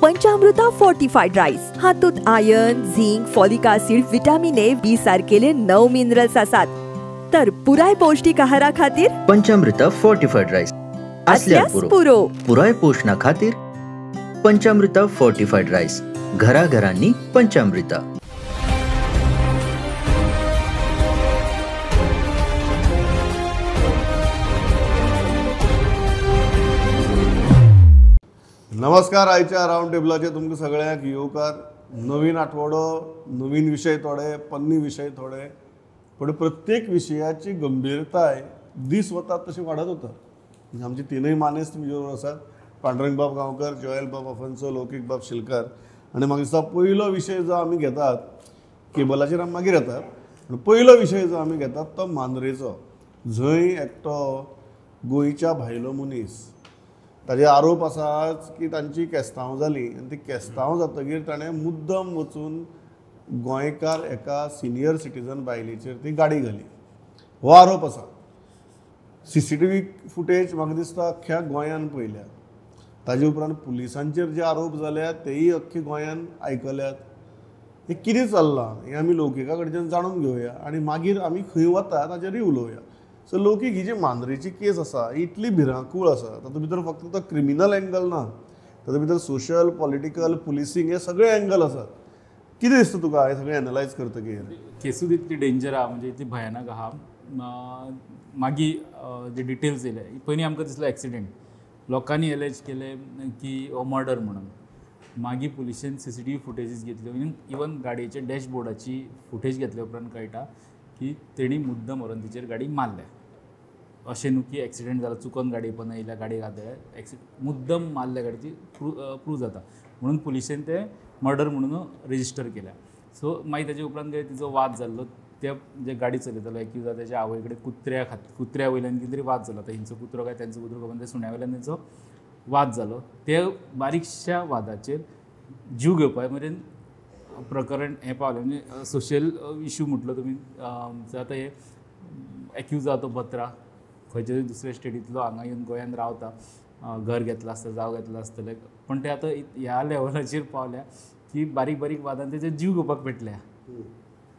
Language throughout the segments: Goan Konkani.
पंचामृता फोर्टिफाईड राईस हातूंत iron, zinc, folic acid, vitamin A, B सारकेले 9 minerals आसात। तर पुराय पौष्टिक आहारा खातीर पंचामृता फोर्टिफाईड राईस असल्यास पुरो। पुराय पोषणा खातीर पंचामृता फोर्टिफाईड राईस, घराघरांनी पंचामृता। नमस्कार, आयच्या रावंड टेबलाचेर तुमकां सगळ्यांक येवकार। नवीन आठवडो, नवीन विशय थोडे, पन्नी विशय थोडे, पण प्रत्येक विशयाची गंभीरताय दीस वतात तशी वाडत वता। आमचे तिनूय मानेस्त तुमचे बरोबर आसात, पांडुरंगबाब गांवकर, जोएलबाब अफन्सो, लौकीकबाब शिलकार। आनी म्हाका दिसता पयलो विशय जो आमी घेतात, केबलाचेर आमी मागीर येतात, पूण पयलो विशय जो आमी घेतात तो मांद्रेचो, जंय एकटो गोंयच्या भायलो मनीस, ताजे आरोप आसात की तांची केस्तांव जाली आनी ती केस्तांव जातकीर ताणें मुद्दम वचून गोंयकार एका सिनियर सिटीजन बायलेचेर ती गाडी घाली, हो आरोप आसा। सीसीटीव्ही फुटेज म्हाका दिसता अख्ख्या गोंयान पळयल्या। ताजे उपरांत पुलिसांचेर जे आरोप जाल्यात तेय अख्खे गोंयान आयकल्यात। हें कितें चल्लां हें आमी लौकिका कडच्यान जाणून घेवया आनी मागीर आमी खंय वता ताचेरूय उलोवया। सो लौकीक, ही जी मांद्रेची केस आसा ही इतली भिरांकूळ आसा, तातूंत भितर फक्त तो क्रिमिनल एंगल ना, तातूंत भितर सोशल, पॉलिटिकल, पुलिसींग हे सगळे एंगल आसात। कितें दिसता तुका हे सगळें एनलायज करतकीर? केसूच इतली डेंजर आहा, म्हणजे इतली भयानक आहा। मागीर जे डिटेल्स येयले, पयलीं आमकां दिसलो एक्सिडेंट, लोकांनी एलेज केलें की हो मर्डर म्हणून। मागीर पुलिशेन सीसीटीव्ही फुटेजीस घेतल्यो, इवन गाडयेच्या डॅशबोर्डाची फुटेज घेतल्या उपरांत कळटा की तेणी मुद्दम व्हरून तिचेर गाडी मारल्या। अशें न्हू की एक्सिडेंट जाला, चुकोन गाडी पण येयल्या, गाडी घातल्या, एक्सिडेंट मुद्दम मारल्या गाडयेची प्रूव जाता म्हणून पुलिशेन ते मर्डर म्हणून रजिस्टर केल्या। सो मागीर ताजे उपरांत तिचो वाद जाल्लो, त्या जे गाडी चलयतालो एक्यूज ताच्या आवय कडेन कुत्र्या वयल्यान कितें तरी वाद जालो, आतां हेंचो कुत्रो काय तेंचो कुत्रो खबर, त्या सुण्या वयल्यान तेंचो वाद जालो। ते बारीकश्या वादाचेर जीव घेवपा मेरेन प्रकरण हें पावलें। म्हणजे सोशल इशू म्हटलो तुमी, आतां हे एक्यूज आहा तो बत्रा खंयच्या तरी दुसऱ्या स्टेटींतलो हांगा येवन गोंयांत रावता, घर घेतलां आसता, जाव घेतलां आसतलें, पण ते आतां ह्या लेवलाचेर पावल्या की बारीक बारीक वादान तेजे जीव घेवपाक पेटल्या।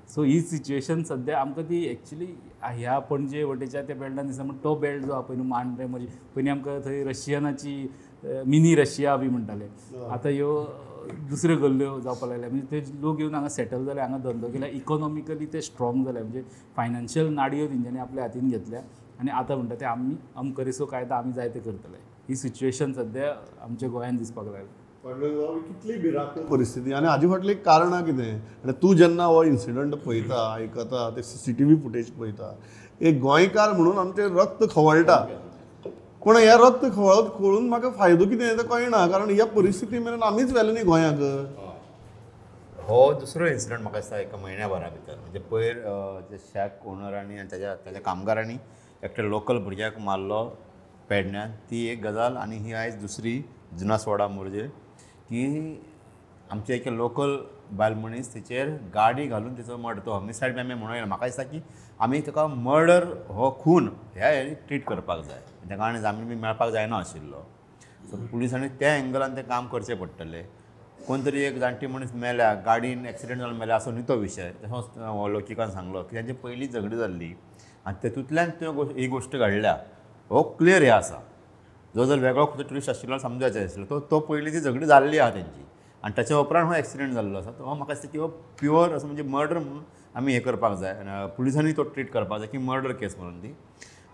सो ही सिच्युएशन सद्या आमकां ती एक्चुली ह्या पणजे वटेच्या त्या बेल्टान दिसता, पूण तो बेल्ट जो आहा पयलीं मांद्रे, म्हणजे पयलीं आमकां थंय रशियनाची मिनी रशिया बी म्हणटाले, आतां ह्यो दुसऱ्यो गल्ल्यो जावपाक लागल्या। म्हणजे ते लोक येवन हांगा सेटल जाले, हांगा धंदो केला, इकॉनॉमिकली ते स्ट्रॉंग जाले, म्हणजे फायनान्शियल नाडयो तेंच्यांनी आपल्या हातीन घेतल्या आनी आतां म्हणटा ते आमी अमकरेसो कायदा आमी जाय ते करतले। ही सिच्युएशन सद्या आमच्या गोंयांत दिसपाक लागली। कितली भिरांकूळ परिस्थिती आनी हाजे फाटलीं कारणां कितें? आनी तूं जेन्ना हो इन्सिडंट पळयता, आयकता, ते सीसीटीव्ही फुटेज पळयता, एक गोंयकार म्हणून आमचें रक्त खवळटा, पूण हें रक्त खवळत खवळून म्हाका फायदो कितें तें कळना, कारण ह्या परिस्थिती मेरेन आमीच व्हेलें न्ही गोंयाक। हो दुसरो इन्सिडंट म्हाका दिसता एका म्हयन्या भरा भितर, म्हणजे पयर जे शॅक ओनरांनी आनी ताच्या कामगारांनी एकट्या लोकल भुरग्याक मारलो पेडण्यान, ती एक गजाल। आनी ही आयज दुसरी जुनासवाडा मोरजे की आमचे एक लोकल बायल मनीस तिचेर गाडी घालून तिचो मर्डर, तो होमिसायड बी आमी म्हणूं येना, म्हाका दिसता की आमी ताका मर्डर हो खून ह्या ट्रीट करपाक जाय, ताका आनी जामीन बी मेळपाक जायना आशिल्लो। सो पुलिसांनी त्या एंगलान तें काम करचें पडटलें। कोण तरी एक जाणटी मनीस मेल्या, गाडीन एक्सिडंट जावन मेल्या असो न्ही तो विशय, तसोच लौकिकान सांगलो की तांची पयलीं झगडी जाल्ली आनी तेतूंतल्यान त्यो ही गोश्ट घडल्या, हो क्लियर हें आसा। जो जर वेगळो खंयचो ट्युरिस्ट आशिल्लो समजायचो आशिल्लो, तो पयलीं ती झगडी जाल्ली आहा तेंची आनी ताच्या उपरांत हो एक्सिडंट जाल्लो आसा। तो म्हाका दिसता की हो प्युअर असो म्हणजे मर्डर म्हणून आमी हें करपाक जाय, पुलिसांनी तो ट्रीट करपाक जाय की मर्डर केस म्हणून ती।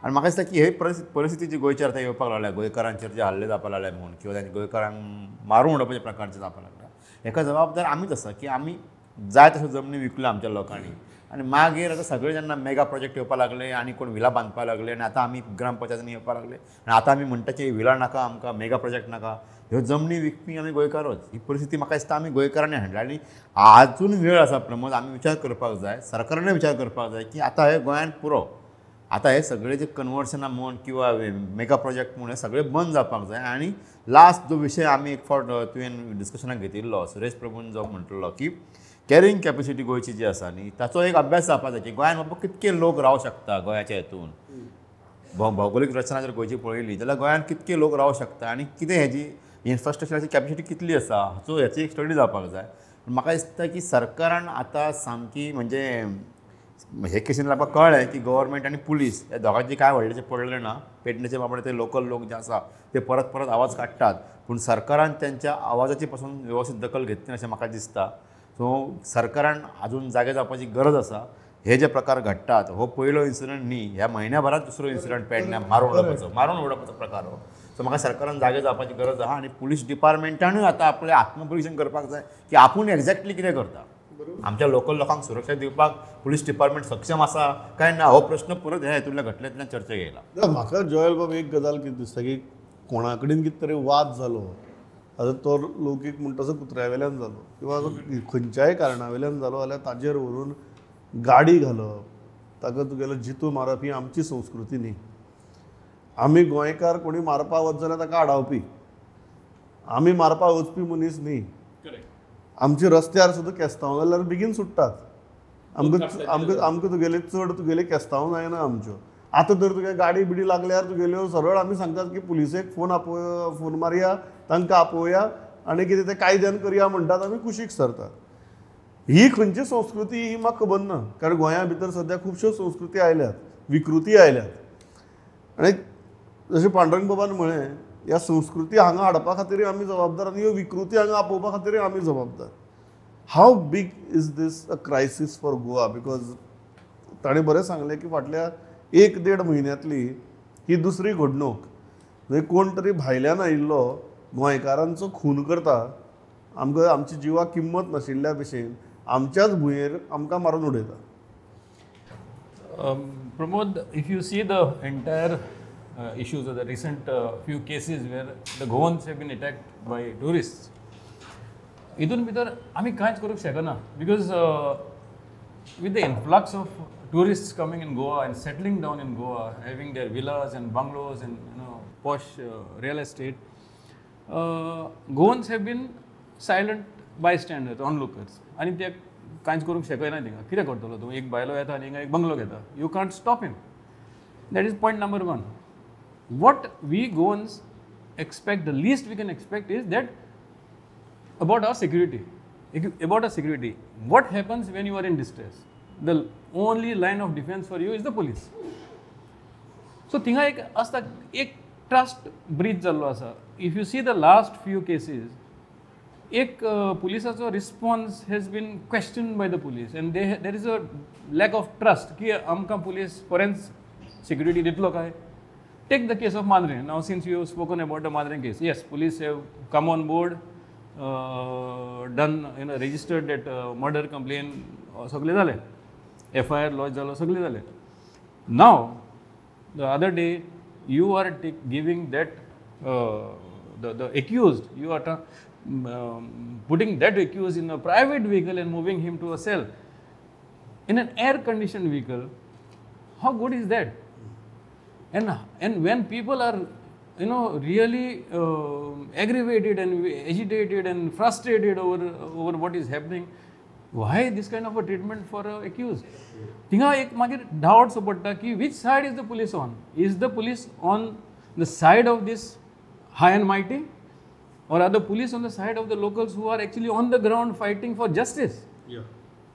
आनी म्हाका दिसता की हे परिस्थिती जी गोंयचेर आतां येवपाक लागल्या, गोंयकारांचेर जे हल्ले जावपाक लागले म्हूण किंवा तांचे गोंयकारांक मारून उडोवपाचे प्रकारचे जावपाक लागला, हेका जबाबदार आमीच आसा की आमी जाय तश्यो जमनी विकल्यो आमच्या लोकांनी आनी मागीर आतां सगळे जेन्ना मेगा प्रोजेक्ट येवपाक लागले आनी कोण विला बांदपाक लागले आनी आतां आमी ग्रामपंचायतींनी येवपाक लागले आनी आतां आमी म्हणटा की विला नाका आमकां, मेगा प्रोजेक्ट नाका, ह्यो जमनी विकपी आमी गोंयकारूच। ही परिस्थिती म्हाका दिसता आमी गोंयकारांनी हाडल्या आनी आजून वेळ आसा प्रमोद, आमी विचार करपाक जाय, सरकारानूय विचार करपाक जाय की आतां हे गोंयांत पुरो, आतां हे सगळे जे कन्वर्सनां म्हूण किंवा मेगा प्रोजेक्ट म्हूण हे सगळे बंद जावपाक जाय। आनी लास्ट जो विशय आमी एक फावट तुवें डिस्कशनाक घेतिल्लो, सुरेश प्रभून जो म्हणटलो की कॅरिंग कॅपेसिटी गोंयची जी आसा न्ही ताचो एक अभ्यास जावपाक जाय की गोंयांत बाबा कितके लोक रावंक शकता, गोंयाच्या हेतून भौगोलीक रचना जर गोंयची पळयली जाल्यार गोंयांत कितके लोक रावंक शकता आनी कितें हेजी इन्फ्रास्ट्रक्चराची कॅपेसिटी कितली आसा हाचो हेची एक स्टडी जावपाक जाय. म्हाका दिसता की सरकारान आतां सामकी म्हणजे हे केसीन म्हाका कळ्ळें की गव्हर्मेंट आनी पुलीस ह्या दोगांची कांय व्हडलेंशें पडलें ना. पेडणेचे बाबडे ते लोकल लोक जे आसा ते परत परत आवाज काडटात, पूण सरकारान तेंच्या आवाजाची पासून वेवस्थीत दखल घेतली अशें म्हाका दिसता. सो सरकारान आजून जागे जावपाची गरज आसा. हे जे प्रकार घडटात हो पयलो इन्सिडंट न्ही, ह्या म्हयन्या भरात दुसरो इन्सिडंट पेडण्या मारून उडोवपाचो प्रकार हो. सो म्हाका सरकारान जागे जावपाची गरज आसा आनी पुलीस डिपार्टमेंटानूय आतां आपलें आत्मपरिक्षण करपाक जाय की आपूण एक्झॅक्टली कितें करता. आमच्या लोकल लोकांक सुरक्षा दिवपाक पुलीस डिपार्टमेंट सक्षम आसा काय ना हो प्रश्न परत ह्या हितूंतल्या घटनेंतल्यान चर्चेक येयला. म्हाका जोयल बाब एक गजाल कितें दिसता की कोणा कडेन कितें तरी वाद जालो, आतां तो लौकीक म्हणटा तसो कुत्र्या वेल्यान जालो किंवा खंयच्याय कारणा वेल्यान जालो जाल्यार ताजेर व्हरून गाडी घालप, ताका तुगेलो जितू मारप ही आमची संस्कृती न्ही. आमी गोंयकार कोणी मारपा वच जाल्यार ताका आडावपी, आमी मारपा वचपी मनीस न्ही. आमचे रस्त्यार सुद्दां केस्तांव जाल्यार बेगीन सुट्टात. आमकां आमकां आमकां तुगेले चड तुगेले केस्तांव जायना आमच्यो. आतां तर तुगे गाडी बिडी लागल्यार तुगेल्यो सरळ आमी सांगतात की पुलिसेक फोन मारया, तांकां आपोवया आनी कितें तें कायद्यान करया म्हणटात, आमी कुशीक सरतात. ही खंयची संस्कृती ही म्हाका खबर ना, कारण गोंया भितर सद्या खुबश्यो संस्कृती आयल्यात, विकृती आयल्यात. आनी जशें पांडुरंग बाबान म्हळें, ह्या संस्कृती हांगा हाडपा खातीर आमी जबाबदार आनी ह्यो विकृती हांगा आपोवपा खातीर आमी जबाबदार. How big is this a crisis for Goa? Because ताणें बरें सांगलें की फाटल्या 1-1.5 म्हयन्यांतली ही दुसरी घडणूक, जंय कोण तरी भायल्यान आयिल्लो गोंयकारांचो खून करता, आमकां आमची जिवाक किंमत नाशिल्ल्या भशेन आमच्याच भुंयेर आमकां मारून उडयता. Pramod, if you see the entire issues of the recent few cases where the Goans have been attacked by tourists, हितून भितर आमी कांयच करूंक शकना, because with the influx of tourists coming in Goa and settling down in Goa, having their villas and bungalows and you know posh real estate, Goans have been silent bystanders, onlookers. आनी ते कांयच करूंक शकना. थिंगा कितें करतलो तूं? एक बायलो येता आनी हिंगा एक बंगलो घेता, you can't stop him. That is point number 1. What we Goans expect, the least we can expect is that about our security. About our security, what happens when you are in distress? The only line of defense for you is the police. So थिंगा एक आसता, एक ट्रस्ट ब्रीच जाल्लो आसा. If you see the last few cases, एक पुलिसाचो response has been questioned by the police and there is a lack of trust की आमकां पुलीस फॉरेन्स सिक्युरिटी दितलो काय. Take the case of Mandrem. Now since you have spoken about the Mandrem case, yes, police have come on board, done, you know, registered that murder complaint, सगळे जाले, FIR lodge जालो, सगळे जाले. Now the other day you are giving that the accused, you are putting that accused in a private vehicle and moving him to a cell in an air conditioned vehicle. How good is that? And when people are, you know, really aggravated and agitated and frustrated over what is happening, why this kind of a treatment for a accused? थिंगा एक मागीर डावट्स पडटा की which side is the police on? Is the police on the side of this high and mighty, or are the police on the side of the locals who are actually on the ground fighting for justice? Yeah.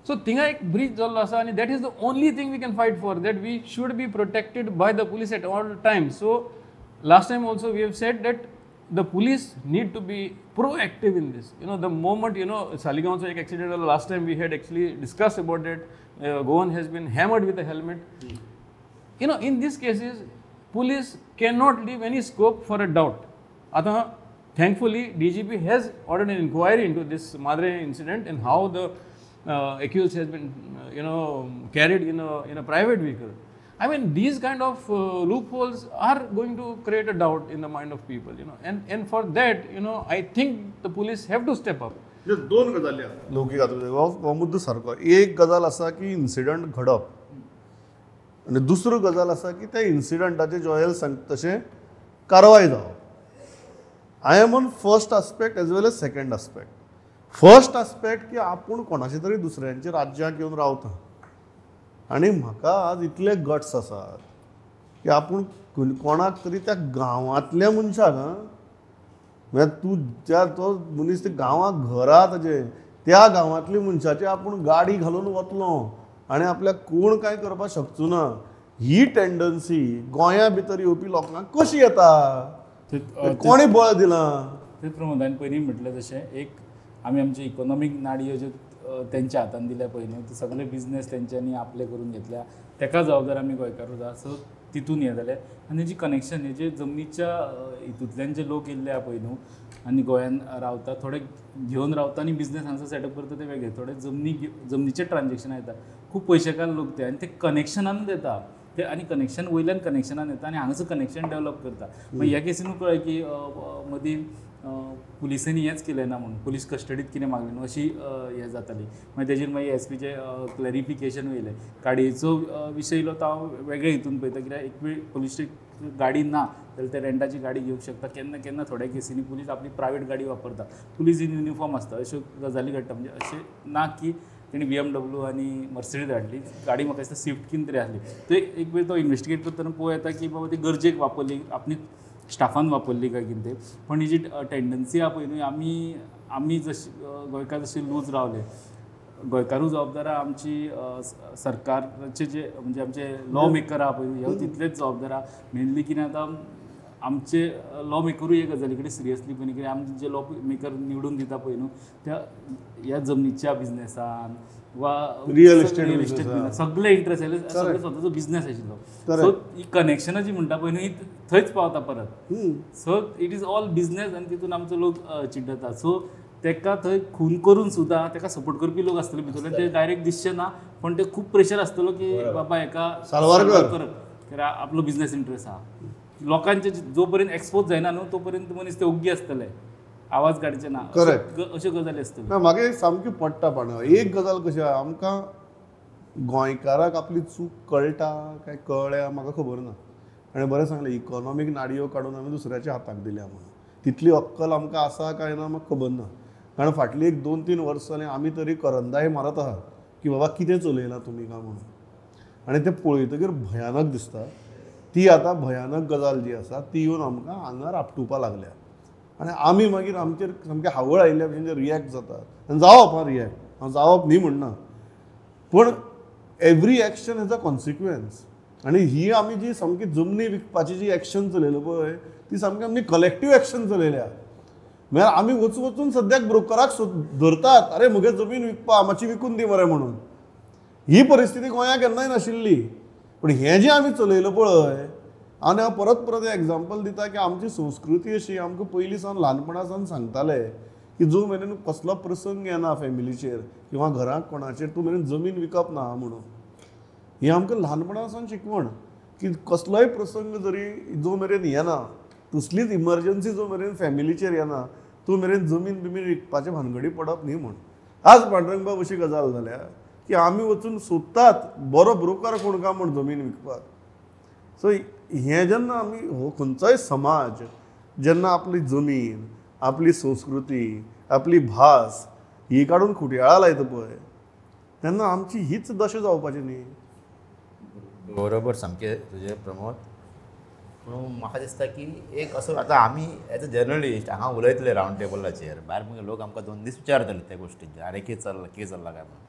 So थिंगा एक ब्रीच जाल्लो आसा आनी that is the only thing we can fight for, that we should be protected by the police at all times. So last time also we have said that the police need to be proactive in this. You know, the moment, you know, Saligaoncho ek accident जालो, last time we had actually discussed about it. Goan has been hammered with a helmet. You know, in these cases, police cannot leave any scope for a doubt. Ata, thankfully, DGP has ordered an inquiry into this Mandrem incident and how the accused has been, you know, carried in a private vehicle. I mean, these kind of loopholes are going to create a doubt in the mind of people, you know, and for that, you know, I think the police have to step up. दोन गजाली आसा लौकीक हो मुद्दो सारको. एक गजाल आसा की इन्सिडंट घडप आनी दुसरो गजाल आसा की त्या इन्सिडंटाचे जॉयल सांगता तशें कारवाय जावप. I am on first aspect as well as second aspect. First aspect की आपूण कोणाचे तरी दुसऱ्यांच्या राज्याक येवन रावता आनी म्हाका आज इतले गट्स आसात की आपूण कोणाक तरी त्या गांवांतल्या मनशाक म्हळ्यार तूं ज्या तो मनीस ते गांवाक घरा ताजे त्या गांवांतली मनशाची आपूण गाडी घालून वतलो आनी आपल्याक कोण कांय करपाक शकचो ना ही टेंडन्सी गोंया भितर येवपी लोकांक कशी येता, कोणी बळ दिलां? तेच प्रमोद हांवें पयलीं म्हटलें तशें एक आमी आमचे इकॉनॉमीक नाडयो ज्यो तेंच्या हातान दिल्या पळय न्हू, ते सगळे बिजनेस तेंच्यांनी आपले करून घेतल्या, तेका जबाबदार आमी गोंयकारूच आसा. सो तितून हें जालें आनी जी कनेक्शन हे जे जमनीच्या हितूंतल्यान जे लोक येयल्ले आहा पळय न्हू आनी गोंयान रावता, थोडे घेवन रावता आनी बिजनेस हांगसर सेटअप करता ते वेगळे, थोडे जमनीचे ट्रान्जेक्शनां येता, खूब पयशेकार लोक ते आनी ते कनेक्शनानूच येता ते आनी कनेक्शन वयल्यान कनेक्शनान येता आनी हांगासर कनेक्शन डेवलप करता. मागीर ह्या केसीनूय कळ्ळें की मदीं पुलिसांनी हेंच केलें ना म्हणून पुलीस कस्टडीत कितें मागलें न्हू अशी हें जाताली. मागीर तेजेर मागीर एस पीचें क्लॅरिफिकेशन येयलें. गाडयेचो विशय येयलो तो हांव वेगळे हितून पळयता, कित्याक एक वेळ पुलीस गाडी ना जाल्यार ते रेंटाची गाडी घेवंक शकता. केन्ना केन्ना थोड्या केसींनी पुलीस आपली प्रायवेट गाडी वापरता, पुलीस इन युनिफॉर्म आसता, अश्यो गजाली घडटा. म्हणजे अशें ना की तेणी BMW आनी मर्सिडीज हाडली गाडी, म्हाका दिसता स्विफ्ट कितें तरी आसली. तो एक वेळ तो इन्वेस्टिगेट करतना पळोवं येता की बाबा ती गरजेक वापरली, आपली स्टाफान वापरली काय कितें. पण ही जी टेंडन्सी आहा पळय न्हू, आमी आमी जशी गोंयकार जशे लूज रावले, गोंयकारूय जबाबदार आहा, आमची सरकारचे जे म्हणजे आमचे लॉ मेकर आहा पळय न्हू, हे तितलेच जबाबदार आहा. मेनली कितें आतां आमचे लॉ मेकरूय हे गजाली कडेन सिरियसली पळय, कित्याक आमचे जे लॉ मेकर निवडून दिता पळय न्हू त्या ह्या जमनीच्या बिजनेसान वा रियल इस्टेट सगळे इंट्रस्ट आयले, सगळे स्वताचो बिजनेस आशिल्लो. सो ही कनेक्शनां जी म्हणटा पळय न्हू ही थंयच पावता परत. So it is all business आनी तितून आमचो लोक चिड्डता. सो तेका थंय खून करून सुद्दां तेका सपोर्ट करपी लोक आसतले भितरल्यान, ते डायरेक्ट दिसचे ना पण ते खूब प्रेशर आसतलो की बाबा हेका साल्वार कर, कित्याक आपलो बिजनेस इंट्रस्ट आहा. लोकांचे जो पर्यंत एक्सपोज जायना न्हू तो पर्यंत मनीस ते ओग्गी आसतले, आवाज काडचे ना. करेक्ट, अश्यो गजाली आसतल्यो. ना म्हाका सामकी पडटा पांडव एक गजाल कशी आहा, आमकां गोंयकाराक आपली चूक कळटा काय कळ्ळ्या म्हाका खबर ना. आनी बरें सांगलें इकॉनॉमीक नाडयो काडून आमी दुसऱ्याच्या हाताक दिल्या म्हणून, तितली अक्कल आमकां आसा काय ना म्हाका खबर ना. कारण फाटली एक 2-3 वर्सां जालीं आमी तरी करंदाय मारत आहात की बाबा कितें चलयलां तुमी काय म्हणून, आनी तें पळयतकीर भयानक दिसता. ती आतां भयानक गजाल जी आसा ती येवन आमकां आंगार आपटुपा लागल्या आनी आमी मागीर आमचेर सामकें हावळ आयिल्ल्या भशेन रिएक्ट जातात. आनी जावप हां रिएक्ट, हांव जावप न्ही म्हणना, पूण every action has a consequence. आनी ही आमी जी सामकी जमनी विकपाची जी एक्शन चलयल्या पळय ती सामकी आमी कलेक्टीव एक्शन चलयल्या. म्हळ्यार आमी वचून सद्याक ब्रोकराक धरतात, अरे म्हगे जमीन विकपा मातशी विकून दी मरे म्हणून. ही परिस्थिती गोंयांत केन्नाय नाशिल्ली, पूण हें जें आमी चलयलां पळय, आनी हांव परत परत एग्जाम्पल दिता की आमची संस्कृती अशी आमकां पयलीं सावन ल्हानपणा सावन सांगताले की जो मेरेन कसलो प्रसंग येना फॅमिलीचेर किंवा घरांत कोणाचेर तूं मेरेन जमीन विकप ना म्हणून. ही आमकां ल्हानपणा सावन शिकवण की कसलोय प्रसंग जरी जो मेरेन येना, तसलीच इमर्जन्सी जो मेरेन फॅमिलीचेर येना तूं मेरेन जमीन बिमीन विकपाचे भानगडी पडप न्ही म्हूण. आज पांडुरंगबाब अशी गजाल जाल्या की आमी वचून सोदतात बरो ब्रोकर कोण काय म्हूण जमीन विकपाक. सो हें जेन्ना आमी हो खंयचोय समाज जेन्ना आपली जमीन, आपली संस्कृती, आपली भास ही काडून खुटयाळा लायता पळय तेन्ना आमची हीच दशा जावपाची न्ही. बरोबर सामकें तुजें प्रमोद. पूण म्हाका दिसता की एक असो आतां आमी एज अ जर्नलिस्ट हांगा उलयतले रावंड टेबलाचेर, भायर मागीर लोक आमकां 2 दीस विचारतले त्या गोश्टींचेर, अरे कितें चल्लां कितें चल्लां काय म्हणून.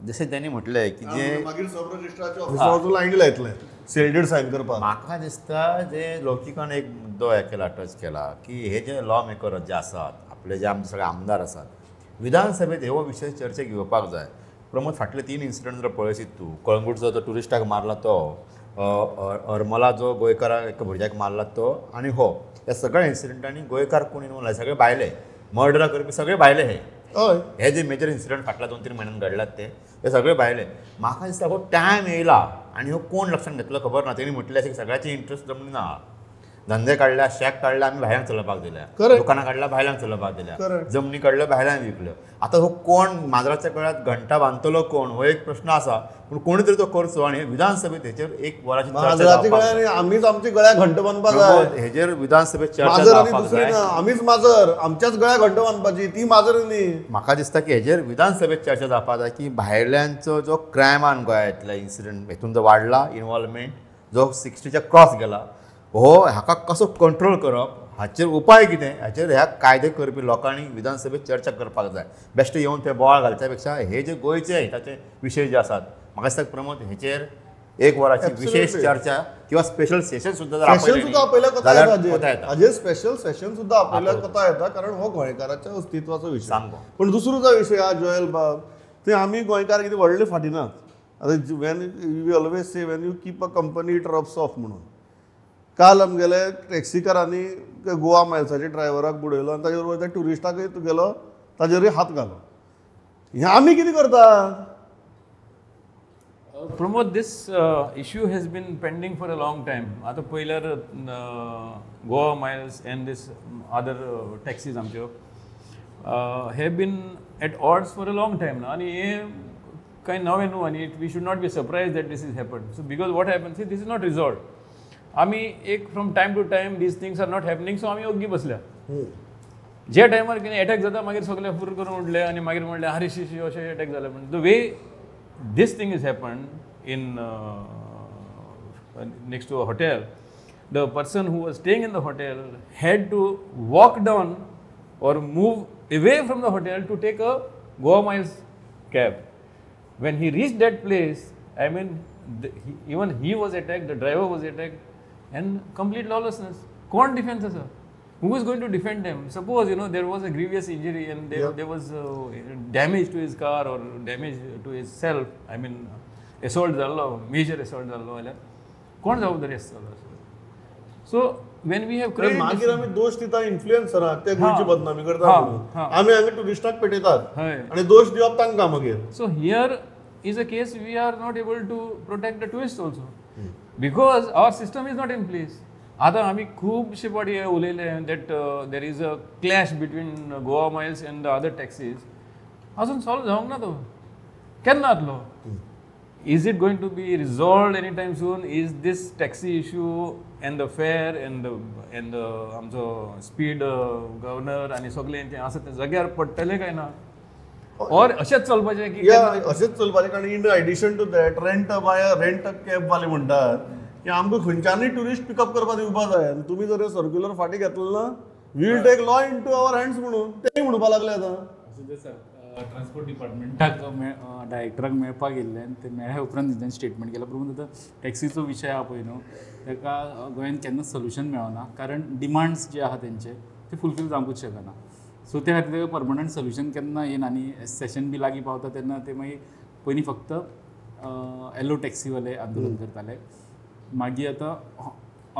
जशें तेणी म्हटलें की जे मागीर सब रजिस्ट्राच्या ऑफिसार वचून लायनी लायतले सेल did sign करपाक. म्हाका दिसता जे लौकिकान एक मुद्दो हें केला, टच केला की हे जे लॉ मेकर जे आसात आपले, जे आमचे सगळे आमदार आसात, विधानसभेत हो विशय चर्चेक घेवपाक जाय. प्रमोद फाटले 3 इन्सिडंट जर पळयशीत तूं, कळंगूटचो जो ट्युरिस्टाक मारला तो, हरमला जो गोंयकाराक एका भुरग्याक मारला तो, आनी हो ह्या सगळ्या इन्सिडंटांनी गोंयकार कोण इनवॉल्व आसा, सगळे भायले मर्डरां करपी सगळे भायले. हे हय हे जे मेजर इन्सिडंट फाटल्या 2-3 म्हयन्यान घडल्यात ते सगळे भायले. म्हाका दिसता हो टायम येयला आनी हो कोण लक्षांत घेतलो खबर ना. तेणी म्हटलें अशें सगळ्याचे इंट्रस्ट जमनी ना, धंदे काडल्या, शॅक काडल्या आमी भायल्यान चलोवपाक दिल्या, दुकानां काडल्या भायल्यान चलोवपाक दिल्या, जमनी काडल्या भायल्यान विकल्यो. आतां हो कोण माजराच्या गळ्यात घंटा बांदतलो कोण हो एक प्रश्न आसा, पूण कोणी तरी तो करचो. आनी विधानसभेत हेचेर एक वराची चर्चा, आमीच आमच्या गळ्याक घंट बांदपाक जाय हेजेर विधानसभेत चर्चा जावपाक जाय. आमीच माजर, आमच्याच गळ्याक घंट बांदपाची ती माजर न्ही. म्हाका दिसता की हेजेर विधानसभेत चर्चा जावपाक जाय की भायल्यांचो जो क्रायमान गोंयांतल्या इन्सिडंट हेतून जो वाडला इनवॉल्वमेंट जो 60च्या क्रॉस गेला, हो हाका कसो कंट्रोल करप हाचेर उपाय कितें हाचेर ह्या कायदे करपी लोकांनी विधानसभेत चर्चा करपाक जाय. बेश्टे येवन ते बोवाळ घालच्या पेक्षा हे जे गोंयचे हिताचे विशय जे आसात म्हाका दिसता प्रमोद हेचेर एक वराची विशेष चर्चा किंवा स्पेशल सेशन सुद्दां आपयल्यार हाजेर स्पेशल सेशन सुद्दां आपयल्यार कोता येता, कारण हो गोंयकाराच्या अस्तित्वाचो विशय. पण दुसरो जो विशय आहा जोएल बाब, ते आमी गोंयकार कितें व्हडले फाटी नात. आतां when you always say when you keep a company it rubs off म्हणून. काल आमगेले टॅक्सीकारांनी गोवा मायल्साच्या ड्रायव्हराक बुडयलो आनी ताजे बरोबर त्या ट्युरिस्टाकय गेलो ताजेरूय हात घालो. हें आमी कितें करता? Pramod, this issue has been pending for a long time. आतां पयल्यार Goa Miles and this other taxis आमच्यो have been at odds for a long time. आनी हें कांय नवें न्हू आनी we should not be surprise that this is happen. So because what happens is this is not resolved. आमी एक from time to time these things are not happening, so आमी ओग्गी बसल्या. ज्या टायमार कितें एटॅक जाता मागीर सगळे फुर करून उठले आनी मागीर म्हणलें आरे शी शी अशें एटॅक जालें. म्हण the way this thing is happen in next to a hotel, the person who was staying in the hotel had to walk down or move away from the hotel to take a Goa Miles cab. When he reached that place, I mean, even he was attacked, the driver was attacked, and complete lawlessness. Kon defense asa? Who is going to defend them? Suppose, you know, there was a grievous injury and there was damage to his car or damage to his self, I mean, assault jallo, major assault jallo, kon जबाबदारी आसतलो? So when we have created मागीर आमी दोश दिता इन्फ्लुएन्सराक, ते गोंयची बदनामी करता म्हणून आमी हांगा ट्युरिस्टाक पेटयतात आनी दोश दिवप तांकां मागीर. So here is a case we are not able to protect the tourist also because our system is not in place. आतां आमी खुबशे फावटी उलयले that there is a clash between Goa Miles and the other taxis. अजून सॉल्व जावंक ना तो, केन्ना जातलो? Is it going to be resolved anytime soon? Is this taxi issue and the fare and the आमचो speed governor आनी सगळें तें आसा तें जाग्यार पडटलें काय ना? और अशेंच चलपाचें की अशेंच चलपाचें? कारण in addition to that rent by rent cab वाले म्हणटात की आमकां खंयच्यानूय ट्युरिस्ट पिकअप करपाक दिवपा जाय आनी तुमी जर सर्क्युलर फाटीं घेतलो ना we will take law into our hands म्हणून तेय म्हणपाक लागले आतां. ट्रान्सपोर्ट डिपार्टमेंटाक डायरेक्टराक मेळपाक गेल्ले आनी ते मेळ्ळ्या उपरांत तेंच्यांनी स्टेटमेंट केला. पूण आतां टॅक्सीचो विशय आहा पळय न्हू, ताका गोंयांत केन्नाच सोल्युशन मेळना, कारण डिमांड्स जे आहा तेंचे ते फुलफील जावंकूच शकना. सो त्या खातीर ताका परमनंट सोल्युशन केन्ना येना आनी सेशन बी लागीं पावता तेन्ना ते मागीर पयलीं फक्त येलो टॅक्सीवाले आंदोलन करताले, मागीर आतां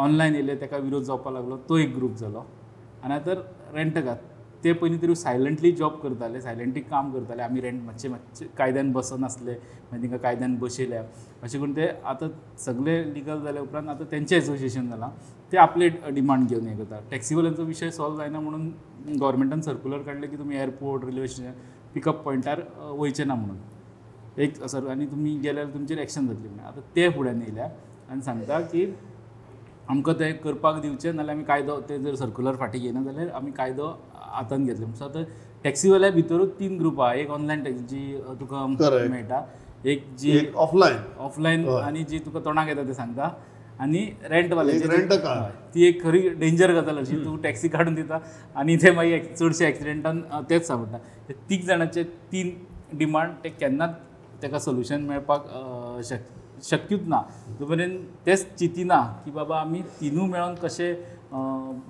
ऑनलायन येयले ताका विरोध जावपाक लागलो, तो एक ग्रूप जालो. आनी आतां रेंटकार ते पयलीं तरी सायलंटली जॉब करताले, सायलंटली काम करताले, आमी रेंट मातशें मातशें कायद्यान बसनासले, मागीर तांकां कायद्यान बसयल्या अशें करून ते आतां सगळे लिगल जाल्या उपरांत आतां तेंचें एसोसिएशन जालां, ते आपले डिमांड घेवन हें करता. टॅक्सीवाल्यांचो विशय सॉल्व जायना म्हणून गव्हर्मेंटान सर्कुलर काडलें की तुमी एअरपोर्ट, रेल्वे स्टेशन पिकअप पॉयंटार वयचें ना म्हणून एक सर, आनी तुमी गेल्यार तुमचेर एक्शन जातली म्हणून. आतां ते फुड्यान येयल्या आनी सांगता की आमकां तें करपाक दिवचें, नाल्यार आमी कायदो ते जर सर्कुलर फाटीं घेयना जाल्यार आमी कायदो हातान घेतले. सो आतां टॅक्सीवाल्या भितरूच तीन ग्रुप आहा, एक ऑनलायन टॅक्सी जी तुका मेळटा, एक जी ऑफलायन आनी जी तुका तोंडाक येता ते सांगता, आनी रेंटवाले ती एक खरी डेंजर गजाल अशी, तूं टॅक्सी काडून दिता आनी ते मागीर चडशे एक्सिडेंटान तेच सांपडटा. तीग जाणांचे तीन डिमांड ते केन्नाच ताका सोल्युशन मेळपाक शक्यूच ना. तो पर्यंत तेच चिंतिना की बाबा आमी तिनूय मेळोन कशें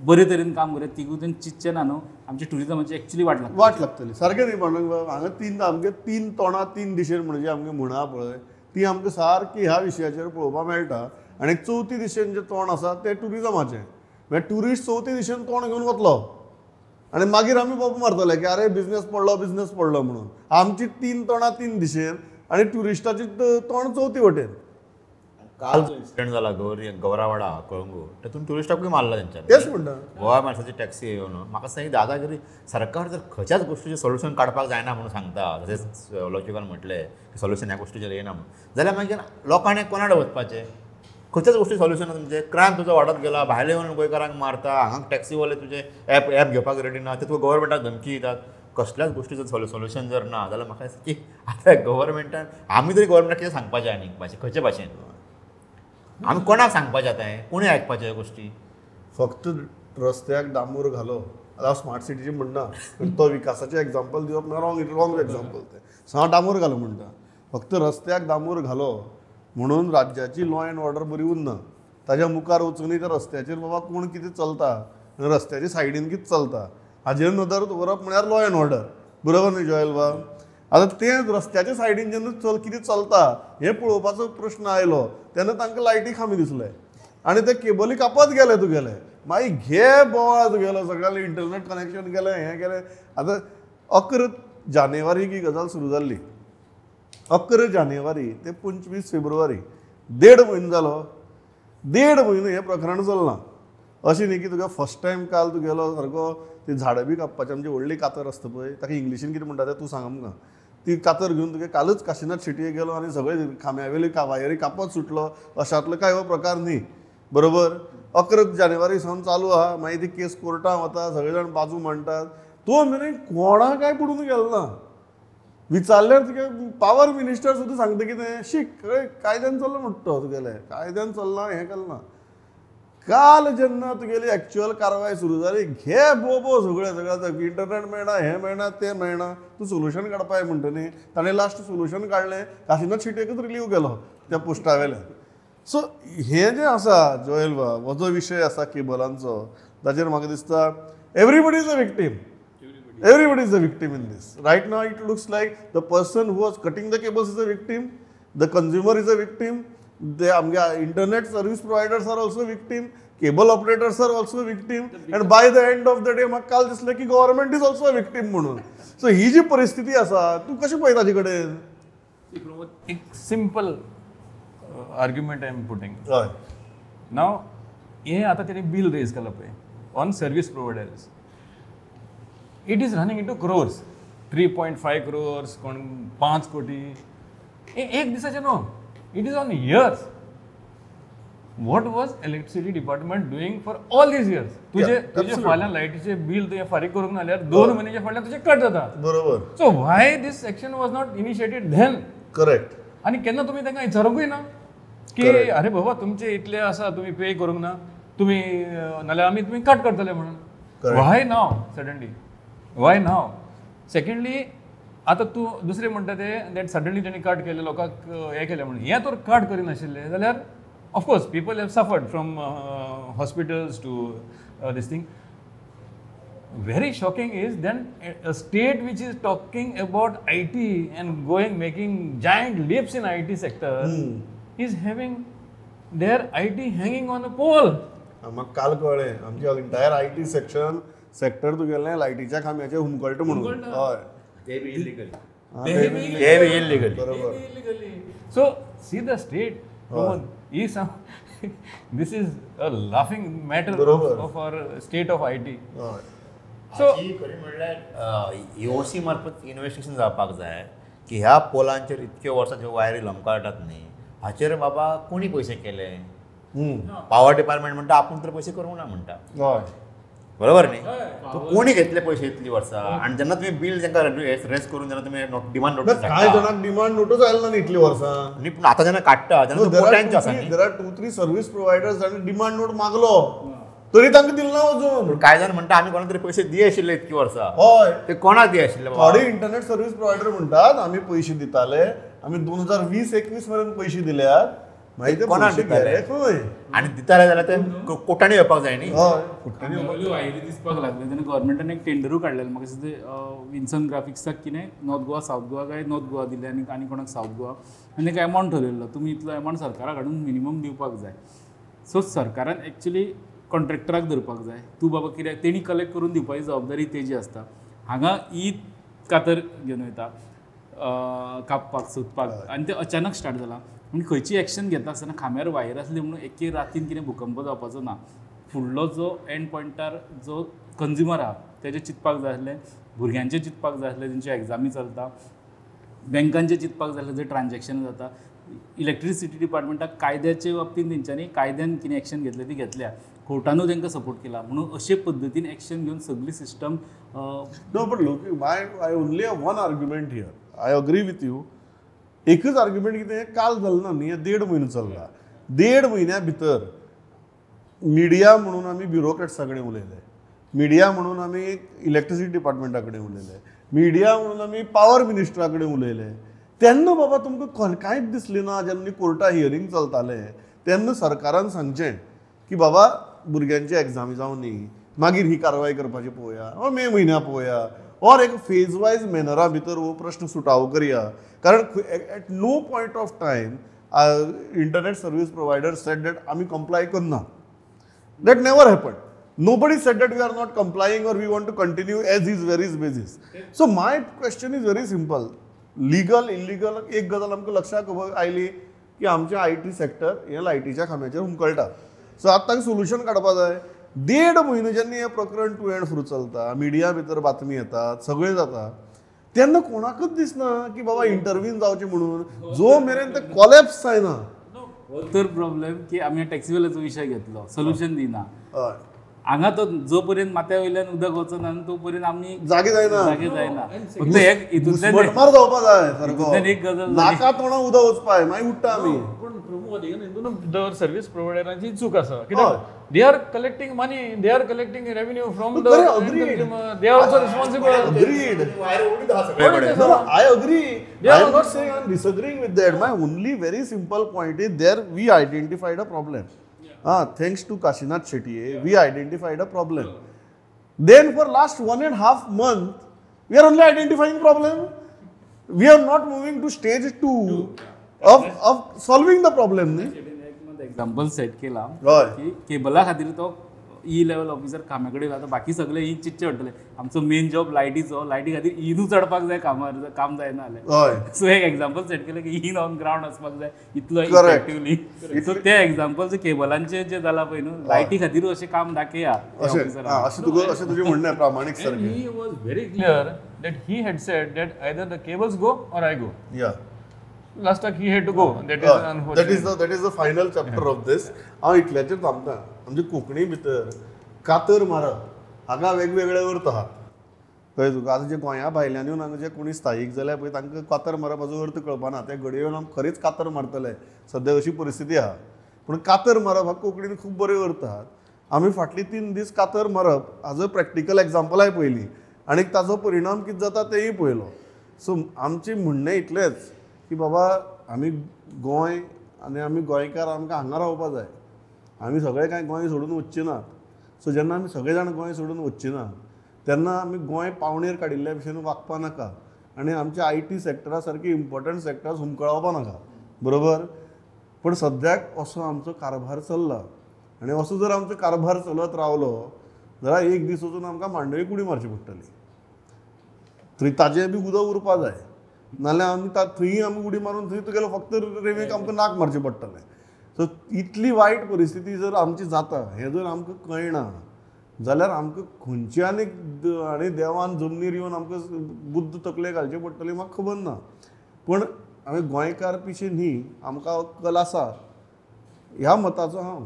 बरे तरेन काम करूया, तिगूय जाण चिंतचें ना न्हू, आमच्या ट्युरिजमाची एक्चुली वाट लागता, वाट लागतली. सारकें न्ही म्हणून हांगा तीन आमगे तीन तोंडां तीन दिशेन म्हणजे आमगे म्हणा पळय ती आमकां सारकी ह्या विशयाचेर पळोवपाक मेळटा. आनी चवथी दिशेन जें तोंड आसा तें ट्युरिजमाचें, म्हळ्यार ट्युरिस्ट चवथी दिशेन तोंड घेवन वतलो आनी मागीर आमी बोब मारतले की अरे बिजनेस पडलो, बिजनेस पडलो म्हणून. आमची तीन तोंडां तीन दिशेन आनी ट्युरिस्टाची तोंड चवथी वटेन. काल जो इन्सिडंट जाला गौरावाडा कळंगूट, तातूंत ट्युरिस्टाकूय मारला तेंच्यांनी. तेच म्हणटा गोवा माणसाची टॅक्सी येवन म्हाका दिसता ही दादागिरी. सरकार जर खंयच्याच गोश्टीचें सोल्युशन काडपाक जायना म्हणून सांगता, तशेंच लॉजिकान म्हटलें की सोल्युशन ह्या गोश्टीचेर येना म्हणून, जाल्यार मागीर लोकांनी कोणाकडे वचपाचें? खंयच्याच गोश्टी सोल्युशन ना तुमचें. क्रायम तुजो वाडत गेला, भायले येवन गोंयकारांक मारता, हांगा टॅक्सीवाले तुजे एप घेवपाक रेडी ना, ते तुका गव्हर्मेंटाक धमकी दितात. कसल्याच गोश्टीचो सोल्युशन जर ना जाल्यार म्हाका दिसता की आतां गव्हर्मेंटान आमी तरी गव्हर्मेंटाक कितें सांगपाचें आनी भाशे खंयचे भाशेन आमी कोणाक सांगपाचें आतां हें? कोणी आयकपाचें ह्यो गोश्टी? फक्त रस्त्याक डांबूर घालो, आतां स्मार्ट सिटीची म्हणना, तो विकासाचें एग्जाम्पल दिवप म्हळ्यार रॉंग एग्जाम्पल तें. सो हांव डांबूर घालो म्हणटा, फक्त रस्त्याक डांबूर घालो म्हणून राज्याची लॉ एंड ऑर्डर बरी उरना. ताज्या मुखार वचूनय त्या रस्त्याचेर बाबा कोण कितें चलता आनी रस्त्याच्या सायडीन कितें चलता हाजेर नदर दवरप म्हळ्यार लॉ एंड ऑर्डर, बरोबर न्ही जोएल बाब? आतां तें रस्त्याच्या सायडीन जेन्ना कितें चलता हें पळोवपाचो प्रश्न आयलो तेन्ना तांकां लायटी खांबे दिसले आनी ते केबली कापत गेले तुगेले, मागीर घे बोवाळ तुगेलो, सगळ्यांनी इंटरनेट कनेक्शन गेलें, हें गेलें. आतां 11 जानेवारीक ही गजाल सुरू जाल्ली, 11 जानेवारी ते 25 फेब्रुवारी, 1.5 म्हयनो जालो, 1.5 म्हयनो हें प्रकरण चल्लां. अशें न्ही की तुका फर्स्ट टायम काल तुगेलो सारको ती झाडां बी कापपाची आमची व्हडली कातर आसता पळय, ताका इंग्लिशीन कितें म्हणटा तें तूं सांग आमकां, ती कातर घेवन तुगे कालच काशिनाथ शेटये गेलो आनी सगळे खांब्या वयले वायरी कापत सुटलो, अशांतलो कांय हो प्रकार न्ही, बरोबर? 11 जानेवारी सावन चालू आहा, मागीर ती केस कोर्टान वता, सगळे जाण बाजू मांडटात, तो मेरेन कोणाक कांय पडून गेलो ना. विचारल्यार तुगे पावर मिनिस्टर सुद्दां सांगता कितें, शीक कायद्यान चल्लां म्हणटा तो, तुगेलें कायद्यान चल्लां, हें केलें ना. काल जेन्ना तुगेली एक्चुअल कारवाय सुरू जाली, घे बोबो सगळें सगळें, इंटरनेट मेळना, हें मेळना, तें मेळना, तूं सोल्युशन काडपाक म्हणटा न्ही, ताणें लास्ट सोल्युशन काडलें, काशिनाथ शेटयेकूच रिलीव केलो त्या पोस्टा वेल्यान. सो हें जें आसा जोएल बाब, हो जो विशय आसा केबलांचो, ताचेर म्हाका दिसता everybody is a victim. Everybody is a victim in this. Right now it looks like the person who was cutting the cables is a victim, the consumer is a victim, the internet service providers are also victim, cable operators are also victim, and by the end of the day म्हाका काल दिसलें की government is also a victim म्हणून. सो ही जी परिस्थिती आसा, तूं कशें पळयता ताजे कडेन? एक simple argument I am putting. हय. नाव हें आतां तेणी बील रेज केलां पळय on service providers, it is running into crores, 3.5 crores, कोण 5 कोटी, एक दिसाचें न्हू, it is on years. What was electricity department doing for all these years? तुजे तुजे फाल्यां लायटीचें बील तुवें फारीक करूंक ना जाल्यार 2 म्हयन्याच्या फाटल्यान तुजें कट जाता. बरोबर. So why this action was not initiated then? Correct. आनी केन्ना तुमी तांकां विचारूंकूय ना की अरे बाबा तुमचे इतले आसा, तुमी पे करूंक ना, तुमी नाल्यार आमी तुमी कट करतले म्हणून. Why now suddenly? Why now? Secondly, आतां तूं दुसरें म्हणटा ते that suddenly तेणी कट केलें, लोकांक हें केलें म्हणून. हें तर कट करिनाशिल्लें जाल्यार of course people have suffered from hospitals to this thing. Very shocking is then a state which is talking about IT and going making giant leaps in IT sector is having their IT hanging on a pole. म्हाका काल कळ्ळें आमची एंटायर IT section sector तुगेलें लायटीच्या खांब्याचेर हुमकळटा म्हणून. हय, ते बी इल्लीगल. बरोबर. So see the state, this is a laughing matter of our state of IT. So खरें म्हणल्यार EOC मार्फत इन्वेस्टिगेशन जावपाक जाय की ह्या पोलांचेर इतक्यो वर्सां ज्यो वायरी लमकाळटात न्ही, हाचेर बाबा कोणी पयशे केले? पावर डिपार्टमेंट म्हणटा आपूण तर पयशे करूंक ना म्हणटा, बरोबर न्ही? कोणी घेतले पयशे इतली वर्सां? आनी जेन्ना तुमी बील तांकां रेज करून जेन्ना तुमी डिमांड नोटीस, कांय जाणांक डिमांड नोटूच आयला ना इतली वर्सां न्ही, पूण आतां जेन्ना काडटा तेन्ना कोट्यांच्यो आसा न्ही. There are 2-3 service providers जांणी डिमांड नोट मागलो तरी तांकां दिल ना अजून. कांय जाण म्हणटा आमी कोणाक तरी पयशे दी आशिल्ले इतकी वर्सां. हय, ते कोणाक दी आशिल्ले? थोडे इंटरनेट सर्वीस प्रोवायडर म्हणटात आमी पयशे दिताले, आमी 2020-21 मेरेन पयशे दिल्यात, मागीर ते कोणाक दिताले खंय? आनी दिताले जाल्यार ते कोटांनी येवपाक जाय न्ही. हय, कोटांनी वायरी दिसपाक लागले तेन्ना गव्हर्मेंटान एक टेंडरूय काडलेलें, म्हाका दिसता विन्सन ग्राफिक्साक कितें नॉर्थ गोवा सावथ गोवा काय नॉर्थ गोवा दिले आनी आनी कोणाक सावथ गोवा, आनी एक एमावंट ठरयल्लो तुमी इतलो एमावंट सरकाराक हाडून मिनिमम दिवपाक जाय. सो सरकारान एक्चुली कॉन्ट्रॅक्टराक धरपाक जाय, तूं बाबा कित्याक तेणी कलेक्ट करून दिवपाची जबाबदारी तेजी आसता. हांगा ही कातर घेवन वयता कापपाक सोदपाक आनी तें अचानक स्टार्ट जालां. पूण खंयची एक्शन घेता आसतना खांब्यार वायर आसली म्हणून एके रातीन कितें भुकंप जावपाचो ना. फुडलो जो एंड पॉयंटार जो कंज्युमर आहा तेजें चिंतपाक जाय आसलें, भुरग्यांचें चिंतपाक जाय आसलें, तेंच्यो एग्जामी चलता, बँकांचें चिंतपाक जाय आसलें जंय ट्रान्जॅक्शन जाता. इलेक्ट्रिसिटी डिपार्टमेंटाक कायद्याचे बाबतींत तेंच्यांनी कायद्यान कितें एक्शन घेतलें ती घेतल्या, कोर्टानूय तांकां सपोर्ट केला, म्हणून अशे पद्दतीन एक्शन घेवन सगळी system. No, but look, I only have one argument here. I agree with you. एकच आर्ग्युमेंट कितें, काल जालें ना न्ही, 1.5 म्हयनो चल्ला, 1.5 म्हयन्या भितर मिडिया म्हणून आमी ब्युरोक्रेट्सा कडेन उलयले, मिडिया म्हणून आमी इलेक्ट्रिसिटी डिपार्टमेंटा कडेन उलयले, मिडिया म्हणून आमी पावर मिनिस्टरा कडेन उलयले. तेन्ना बाबा तुमकां कांयच दिसलें ना. जेन्ना कोर्टा हियरींग चलतालें तेन्ना सरकारान सांगचें की बाबा भुरग्यांची एग्जामी जावं न्ही, मागीर ही कारवाय करपाची पळोवया, ऑर मे म्हयन्या पळोवया, ऑर एक फेज वायज मॅनरा भितर हो प्रश्न सुटावो करया. कारण at no point of time internet service provider said that आमी कंप्लाय करना. That never happen. Nobody said that we are not complying or we want to continue as is where is basis. So my question is very simple. Legal, illegal एक गजाल आमकां लक्षात आयली की आमचें I T sector हें लायटीच्या खांब्याचेर हुमकळटा. सो आतां तांकां सोल्युशन काडपा जाय. 1.5 म्हयने जेन्ना हें प्रकरण टू एंड फ्रू चलता, मिडिया भितर बातमी येतात, सगळें जाता, तेन्ना कोणाकूच दिसना की बाबा इंटरव्हीन जावचें म्हणून. जो मेरेन ते कॉलॅप्स जायना. तर प्रॉब्लेम की आमी टॅक्सीवाल्याचो विशय घेतलो, सोल्युशन दिना. हांगा तो जो पर्यंत माथ्या वयल्यान उदक वचना तो पर्यंत आमी जागे जायना, जागे जायना. फक्त एक हितूंतल्यान जावपा जाय सारको, एक गजाल नाका तोंडा उदक वचपाय मागीर उठ्ठा आमी. पूण प्रमोद हितून सर्वीस प्रोवायडरांची चूक आसा. कित्याक they are collecting money, they are collecting revenue from the consumer, they are also responsible. Agreed. I agree. I am not saying I am disagreeing with that. My only very simple point is there we identified a problem. Thanks to Kashinath Shetty, we identified a problem. Then for last 1.5 month, we are only identifying problem. We are not moving to stage 2 of solving the problem. Example set केला की केबला खातीर तो ई लेवल ऑफिसर कामा कडेन वता, बाकी सगळे ई चितचे पडटले. आमचो मेन जॉब लायटीचो, लायटी खातीर इनू चडपाक जाय, कामार काम जायना जाल्यार. सो एक एग्जाम्पल सेट केलें की इन ऑन ग्रावंड वचपाक जाय इतलो इफेक्टिवली. सो ते एग्जाम्पल जे केबलांचे जे जाला पळय न्हू, लायटी खातीर अशें काम दाखया. अशें तुजें म्हणणें प्रामाणीक सारकें. He was very clear that he had said that either the cables go or I go. Yeah. Last time he had to go. That is unfortunate. That is the final chapter of this. हांव इतल्याचेर थांबता. आमचे कोंकणी भितर कातर मारप हाका वेगवेगळे अर्थ आहात. कळ्ळें तुका? आतां जे गोंया भायल्यान येवन हांगा जे कोणी स्थायीक जाल्या पळय तांकां कातर मारप हाचो अर्थ कळपाना. ते घडये येवन आमी खरीच कातर मारतले, सद्या अशी परिस्थिती आहा. पूण कातर मारप हा कोंकणीन खूब बरे अर्थ आहात. आमी फाटली 3 दीस कातर मारप हाजो प्रॅक्टिकल एग्जाम्पलाय पळयली आनी ताजो परिणाम कितें जाता तेंय पळयलो. सो आमचें म्हणणें इतलेंच की बाबा आमी गोंय आनी आमी गोंयकार आमकां हांगा रावपा जाय. आमी सगळे कांय गोंय सोडून वचचे नात. सो जेन्ना आमी सगळे जाण गोंय सोडून वचचे ना तेन्ना आमी गोंय पावणेर काडिल्ल्या भशेन वागपा नाका आनी आमच्या I T सॅक्टरा सारकी इम्पॉर्टंट सॅक्टर्स हुमकळावपा नाका. बरोबर? पूण सद्याक असो आमचो कारभार चल्ला आनी असो जर आमचो कारभार चलत रावलो जाल्यार एक दीस वचून आमकां मांडवी उडी मारची पडटली. थंय ताजें बी उदक उरपा जाय, नाल्यार आमी थंय आमी उडी मारून थंय तुगेलो फक्त रेंवेक आमकां नाक मारचें पडटलें. सो इतली वायट परिस्थिती जर आमची जाता हें जर आमकां कळना जाल्यार आमकां खंयची आनी आनी देवान जमनीर येवन आमकां बुद्द तकले घालची पडटली म्हाका खबर ना. पूण आमी गोंयकार पिशे न्ही, आमकां अक्कल आसा ह्या मताचो हांव.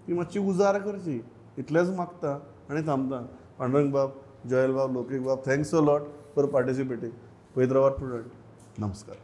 ती मातशी उजार करची इतलेंच मागता आनी थांबता. पांडुरंग बाब, जोयल बाब, लोकीक बाब, thanks a lot for participating. पळयत रावात प्रुडंट. नमस्कार.